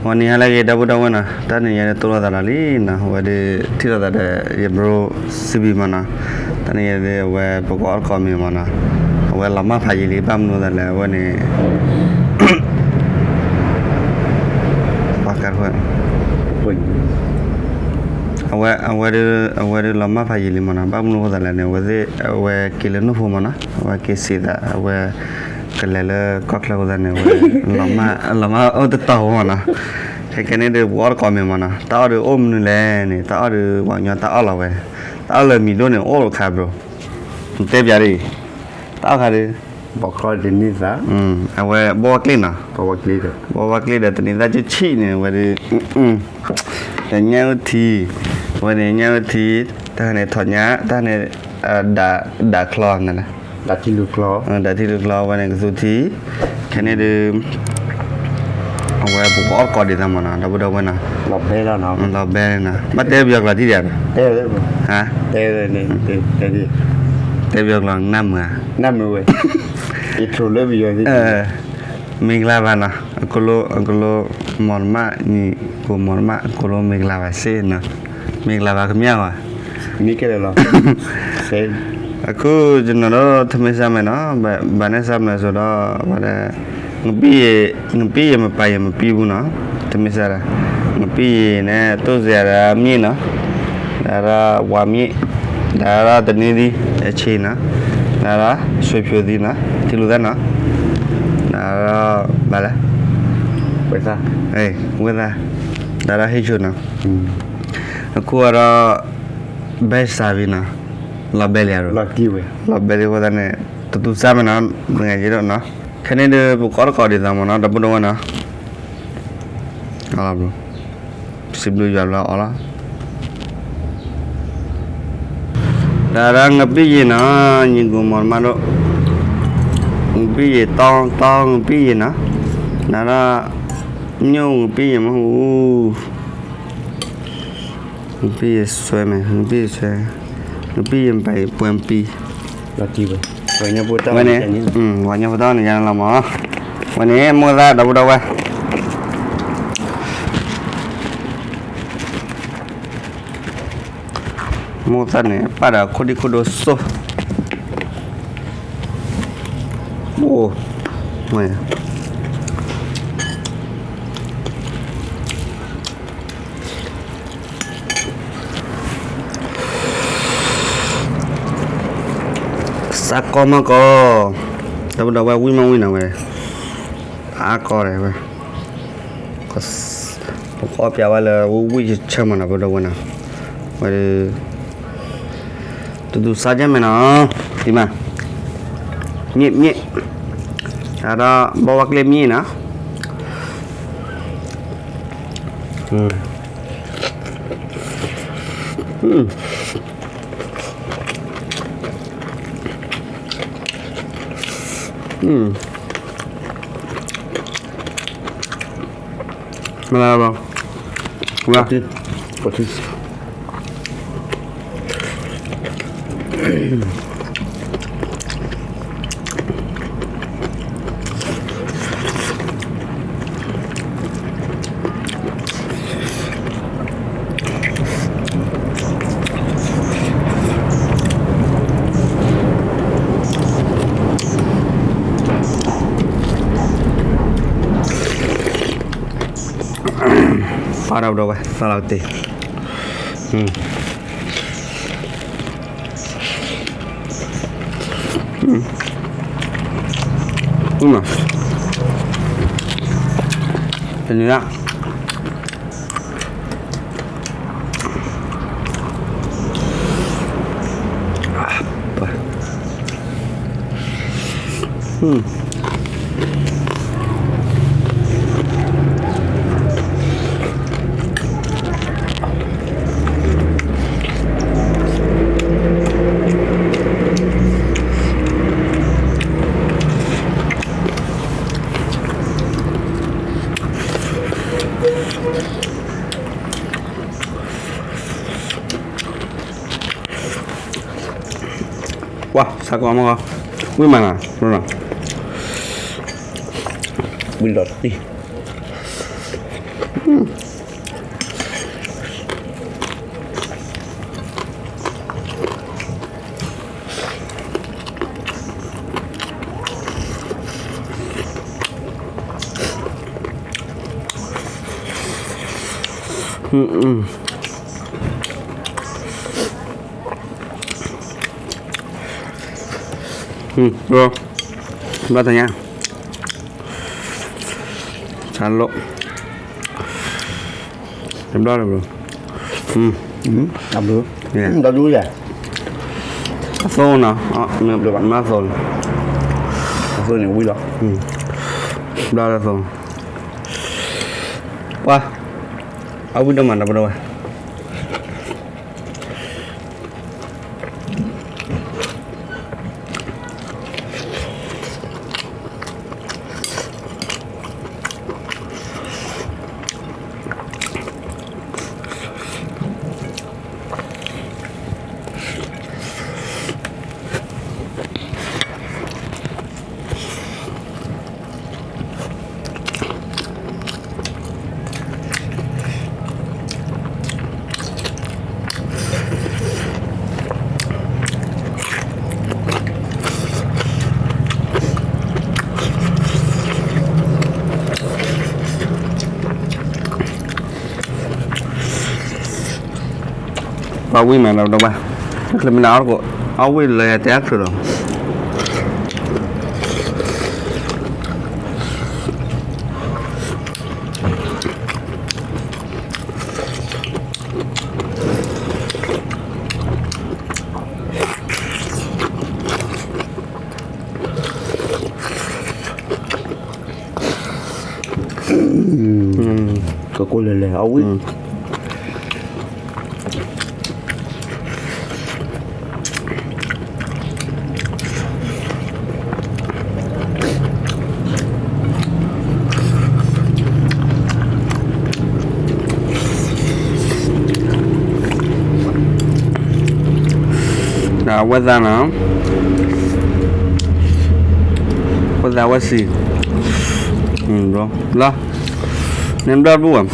ဂီၤနံၤဟါလၢအဂ့ၤ ဒီပုၢ်ဒီဝဲၢ်နီၤ, တၢ်နံၤညါဒ်သိးလိာ်သးဒီးလံနီၤ, အဝဲဒ်ထံၣ်လိာ်သးဒီး ယဘြိစံဘံမးနီၤ, တၢ်နံၤညါဒ်အဝဲပကအီၣ်တကိးမ့ၤမးနီၤ, အဝဲလီၤမၢ်ဖးယံာ်လံ ဘၣ်မနုၤအဃိသတးလဲၣ် အဝဲန့ၣ် ပှၤကါတဖၣ် အဝဲ အဝဲဒ် အဝဲဒ်လီၤမၢ်ဖးယံာ်လံမးနီၤ, ဘၣ်မနုၤအဃိသတးလဲၣ်န့ၣ် အဝဲသ့ၣ် အဝဲက့ၤလၢနူၢ်ဖိမးနီၤ, အဝဲက့ၤစံးသး အဝဲ ကလဲၤလၢကီၢ်ချၢအဃိသတးန့ၣ် အဝဲ လီၤမၢ်အီၣ်တတီၤမးနီၤ, ခဲကဲန့ၣ်ဒ်ပကအီၣ်တကိးမ့ၤမးနီၤ, တၢ်အီၣ်ဒ်အိၣ်မနုၤလဲၣ်န့ၣ် တၢ်အီၣ်ဒ်ပှၤကညီတၢ်အီၣ်လီၤဝဲ, တၢ်အီၣ်လၢမံၤဒိၣ်န့ၣ် အိၣ်တခါဘြိ, တဲပၠးဒ်အံၤ, တၢ်အီၣ်ခါဒ် ဘီချီတန့ၢ်သး, အဝဲဘီဝါကျ့ၣ်နီၤ, ဘီဝါကျ့ၣ်ဒီးတန့ၢ်သးကဆံၣ်န့ၣ် အဝဲဒ် ဒီးညၣ်အုၣ်ထံ, အဝဲန့ၣ်ညၣ်အုၣ်ထံ, တၢ်န့ၣ်ထီၣ်ညၣ်, တၢ်န့ၣ် ဒၣ်ချီန့ၣ်လီၤ, ဒၣ်ထံလူၤချီ, အဝဲန့ၣ်ကသူထံ, ခဲန့ၣ်ဒ် အဝဲပကအီၣ်တကိးဒ်သိးမးနီၤ ဒီပုၢ်ဒီဝဲၢ်နီၤ, လီၤဘဲလီၤနီၤ, လီၤဘဲနီၤ, ဘၣ်တဲပယီၤကျိာ်ထံၣ်ဒံးဧါ, တဲပယီၤကျိာ်နၢ်မုာ်ဧါ, တဲပယီၤကျိာ်နၢ်မုာ်ဝဲ, မ့ၢ်ကျါဘၣ်နီၤ, အကလိ အကလိ မီၢ်တမၣ် နံၤကိၢ်မီၢ်တမၣ် အကလိမ့ၢ်ကျါဘၣ်စ့နီၤ, မ့ၢ်ကျါဘၣ်ကမျၢၢ်ဝဲ, မ့ၢ်ခဲလၢာ်လီၤ, အခုကျွန်တော်တို့ ထမင်းစားမယ်နော်, ဘာနဲ့စားမလဲဆိုတော့ ဘာလဲ, ငပိရေ, ငပိရေမပါရင် မပြီးဘူးနော်, ထမင်းစားတာ, ငပိရေနဲ့ သူ့စရာမြစ်နော်, ဒါတော့ဝါမြစ်, ဒါတော့တနွေသီး အချိန်နော်, ဒါတော့ရွှေဖျိုသီးနော်, ထံလူသၣ်နော်, ဒါတော့ဘာလဲ, ဝဲသၣ်, ဝဲသၣ်, ဒါတော့ဟိတ်ချိုနော်, အခုကတော့ ဘဲစၢ်ဘံနီၤ, လီၤဘဲလံဧါ, လီၤဘဲလံအဃိသတးန့ၣ် တသူစၢ်မ့ၢ်နီၤ, တငဲးက့ၤဒိၣ်နီၤ, ခဲန့ၣ်ဒ်ပကအီၣ်တကိးဒ်သိးမ့ၢ်နီၤ ဒီပုၢ်ဒီဝဲၢ်နီၤ, စံးဘျုးယွၤလၢအီၣ်လီၤ, ဒါတော့ငပိရေနော်, ညီကိုမောင်မတို့, ငပိရေတောင်း, တောင်းငပိရေနော်, ဒါတော့ မြို့ငပိရေမဟုတ်ဘူး, ငပိရေဆွဲမယ်, ငပိရေဆွဲ, ငပိရေမပိုင်ပွဲမပြီး, ဝဲန့ၣ်, ဝဲညါပတၢ်န့ၣ် ယါလီၤမး, ဝဲန့ၣ် မိၢ်သၣ်ဒီပုၢ်ဒီဝဲၢ် မိၢ်သၣ်န့ၣ် ပာ်ဒီးခိၣ်ဒံခိၣ်ဒိစိ, အိၣ်, စးကီမးကီ, ဒီပုၢ်ဒီဝဲၢ် ဝံၣ်မးဝံၣ်နီၤဝဲ, အါကီဒီးဝဲ ပကအီၣ်ပျးဝဲလၢဝံၣ်ဝံၣ်ဆၢဆၢမးနီၤ ပဒီပုၢ်ဒီဝဲၢ်နီၤ, ဝဲ တသူစၢ်ကဲမဲာ်နီၤ, ဒ်မး, မြစ်, မြစ်, ဒီးဘီဝါကျ့ၣ်မြစ်နီၤ, မၤလၢဘီ, ဝဲ ပာ်ဒီးဝဲ သးလီၤတ့ၢ်, တနံၤလၢ ပှၤ စးကီမးကီ, ဝံၣ်မးနီၤ, ဝံၣ်လီၤတံၢ်, ဘျီတညါ ဆါလိၣ် တဘျီလၢဘျီ အဘျီ အသိနီၤ မ့ၢ်သိ အသိန့ၣ်ဝံၤလီၤ ဘျီလၢသိ ပှၤ အဝံၤဒိၣ်မးဒီပုၢ်ဒီဝဲၢ် ပှၤဝံၣ်မးဒီး တၢ်ချၢမ့ၢ်နၤအီၣ်တကိး အီၣ်ဝံၣ်လၢယတဲအချုးလီၤ ကကိးလဲၤလဲၤအဝံၣ် ဒီးအဝဲသးနီၤ ဝဲသးဝဲစံး လီၤ န့ၣ်ဘျီတဘူၣ်ဘၣ်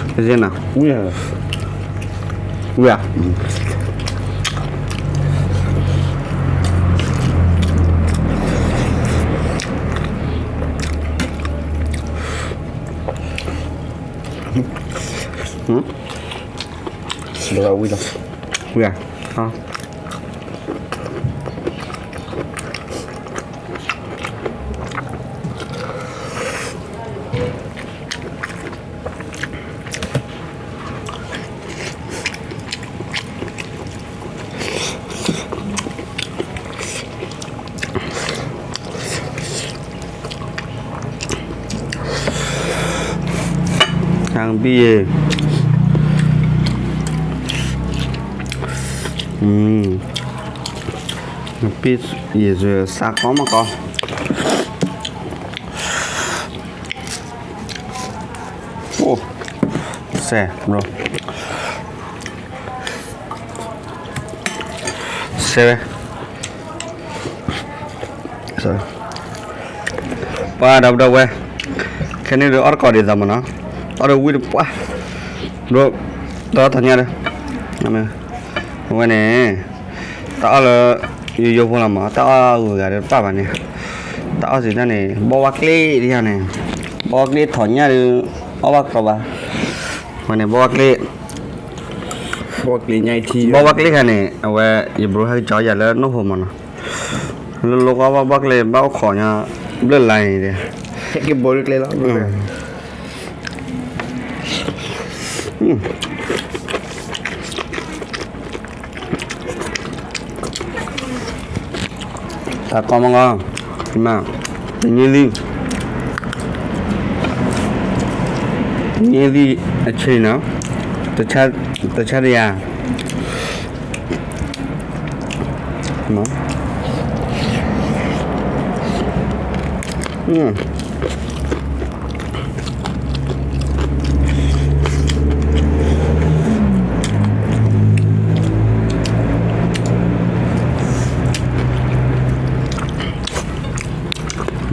ကစ့နၤ ဝံၤ ဝံၤ တၢ်ကပံၣ်ယဲ ကပံၣ်ယဲစၢၤ စးကီမကီ အိၣ် စဲး ဘျီ စဲးဝဲ ပှၤဒီပုၢ်ဒီဝဲၢ် ခဲန့ၣ်ဒီးအီၣ်တကိးဒ်သိးမးနီၤ အီၣ်ဒီးဝံၣ်ဒီးပှၢ် ဘျီ ဒီးထီၣ်ညါဒီး အဝဲန့ၣ် တၢ်အီၣ်လၢ ယိယိဖိလီၤမး တၢ်အီၣ်ဂုၤဂၤဒီးတပၣ်ဘၣ်န့ၣ် တၢ်အီၣ်စံးတၢ်န့ၣ် ဘီဝါကျ့ဒ်ယၤန့ၣ် ဘီဝါကျ့ထီၣ်ညါဒီး အီၣ်ဘၣ်ကီဘၣ် ဝဲန့ၣ် ဘီဝါကျ့ ဘီဝါကျ့ခါန့ၣ် အဝဲ ယဘျီဟဲကၠီယၤလၢနိၣ်ဟိမးနီၤ လၢလီကီဘီဝါကျ့ ဘၣ်အိၣ်ခိးညါ ဘျၢလါန့ၣ်ဒီး ဟဲက့ၤဘိလၢကျဲလီၤ တၢ်ကီမကီ မ့ၢ် တနံၤလံ တနံၤလံအဆ့ၣ်နီၤ တဆါတယၤ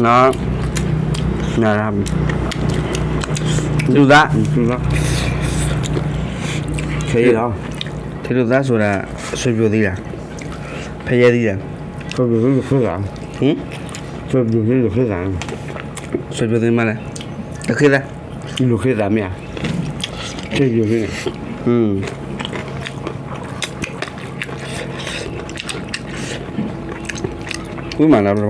န ဒူသး, ခဲအံၤလီၤ, ထဲဒူသးဆိဒၣ်, ဆွေပြိုသံဒၣ်, ဖဲယဲသံဒၣ်, ဆွေပြိုသံဒၣ်, ဆွေပြိုသံဒၣ်, ဆွေပြိုသံမးလဲၣ်, တဃ့သး, လူၤဃ့သးမ့ၢ်ဧါ, ဆွေပြိုသံန့ၣ် ဝံၤမးလီၤ,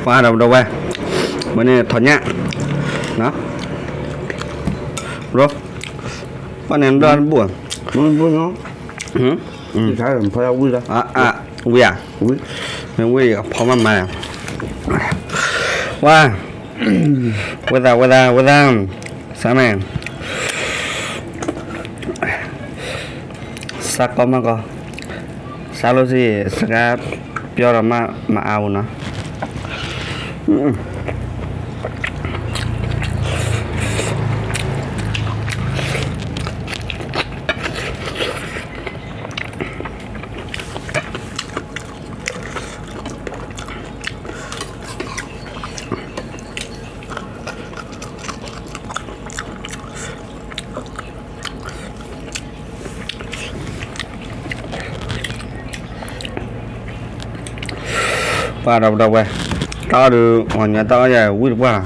ပှၤဒီပုၢ်ဒီဝဲၢ်, မ့ၢ်န့ၣ်ထီၣ်ညၣ်, ဘျီ, ပှၤန့ၣ်ဒီဘိၣ်, ဝံၤဧါ, မ့ၢ်ဝံၤအဖီမးမး, ဝဲ, ဝဲသး ဝဲသး ဝဲသး, စးမဲာ် စးကီမးကီ, စးလိစ့ၢ် စကါပျီဒီးမး မၤအါပူၤနီၤ. ပှၤဒီပုၢ်ဒီဝဲၢ်, တၢ်အီၣ်ဒီး အီၣ်ညါတၢ်အီၣ်ယၤဝံၣ်တပှၢ်လီၤ.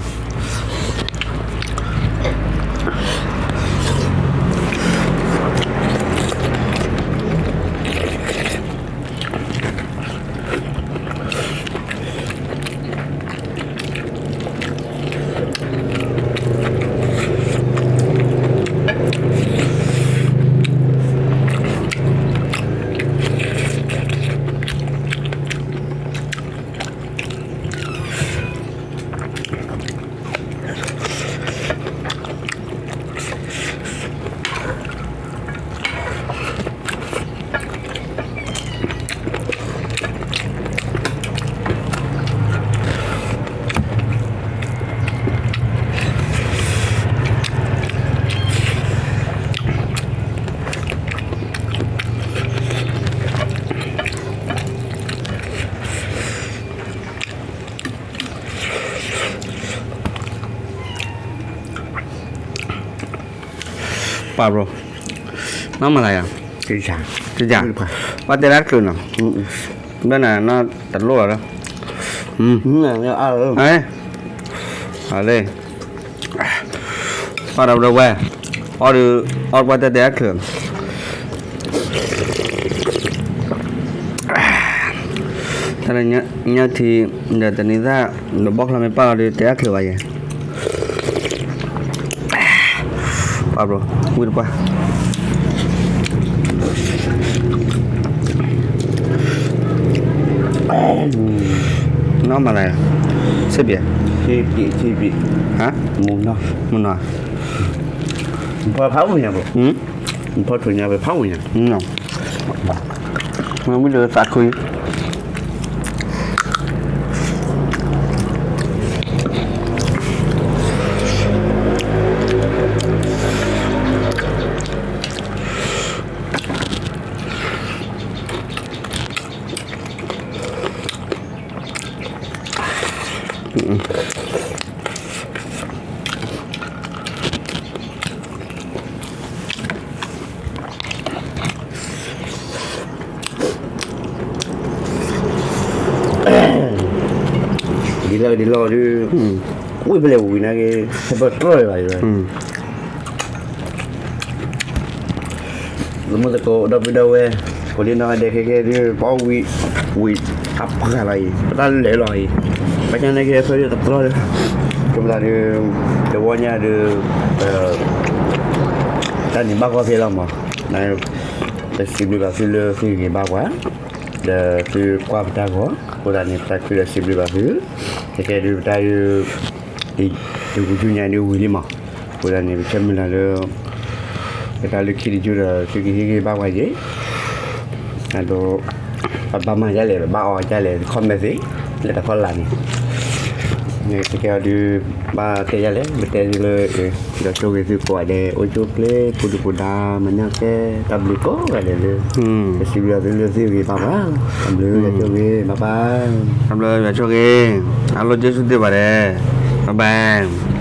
ပှၤဘျီ, နီၢ်မၤသးယၤ, တယၤ, ပှၤတဲဒၣ်တချုးနီၤ, ဘၣ်နၤနီၢ်တလိၣ်လီၤလၢ, လၢ, ပှၤဒီပုၢ်ဒီဝဲၢ်, အီၣ်ဒီး, အီၣ်ပှၤတဲတဲဒၣ်တချုး တၢ်လၢညၣ်ထံ, ဒီးတနံၤသၣ်, ဒီးဘီၣ်ချီမ့ၢ်ပာ်လီၤဒီး တဲအါချုးဘၣ်ယဲ, ပှၤဘျီ, ဝံၣ်တပှၢ်, နီၢ်မၤသး, စ့ဘံၣ်, မုၢ်နီၢ်, ဖးဝံၣ်ညါဘၣ်, ဖးဝံၣ်ညါ, မ့ၢ်ဝံၣ်ဒီးသးခု အ ဒ်လီၤဒုး, ဝံၣ်ဖဲလဲၣ်ဝံၣ်နာ်က့, ဟဲပတြီၢ်လၢၤဘၣ်, သမူသကိး ဒီပုၢ်ဒီဝဲၢ်, ကိးဒံနီၢ်ဂၤဒဲးခဲကဲဒုး ပအီၣ်ဝံၣ်, ဝံၣ်အပှၤလီၤအံၤ, ပတၢ်လဲၤလီၤအံၤ, ဘၣ်ဆၣ်နာ်က့ ဖဲဒုးတတြီၢ်လၢၤ, ကမၤသးဒုး, တဝီညါဒုး, တၢ်န့ၣ်ဘၣ်ဂီၢ်ဖဲလီၤမး, ပစံးဘျုးဘၣ်သုလၢသုဂ့ၤဘၣ်ပှၤ, ဒီးသုကွၢ်ပတၢ်ဂီၤ, အဃိသတးန့ၣ် ပသးခုဒီးစံးဘျုးဘၣ်သု, ခဲကဲဒုးပတၢ်ဒုး, တဝီဆူညါဒုးဝံၤလံမး, အဃိသတးန့ၣ် ပဆၢမုၢ်လၢ်လၢ ပတၢ်လုၢ်ခံတယုၢ်ဒီး သုကဟ့ၣ်ဂံၢ်ဘါပှၤယ့ၤ, ဒီး ပဘၣ်မၤဒ်လဲၣ် ပဘၣ်အီၣ်ဒ်လဲၣ် comment သ့, လၢတၢ်ခီလာ်န့ၣ်, န့ၣ်ကဲအီၤဒုး, ဘၣ်တဲဒ်လဲၣ် ပတဲလၢ, ဒီးဆိၣ်ဂ့ၤသုကိးဂၤဒဲး အိၣ်ဆူၣ်အိၣ်ချ့ ပူၤဒုၣ်ပူၤဒါ မၤညါကဲ, တၢ်ဘျုးကိးဂၤဒဲးလၢ, ပစံးဘျုးသုလၢသုဂ့ၤဘၣ်ပှၤ, တၢ်ဘျုးယွၤဆိၣ်ဂ့ၤ bye bye, တၢ်ဘျုးယွၤဆိၣ်ဂ့ၤ, အလိၣ်က့ၤဆူသ့ၣ်ဘၣ်ဒဲး, bye bye.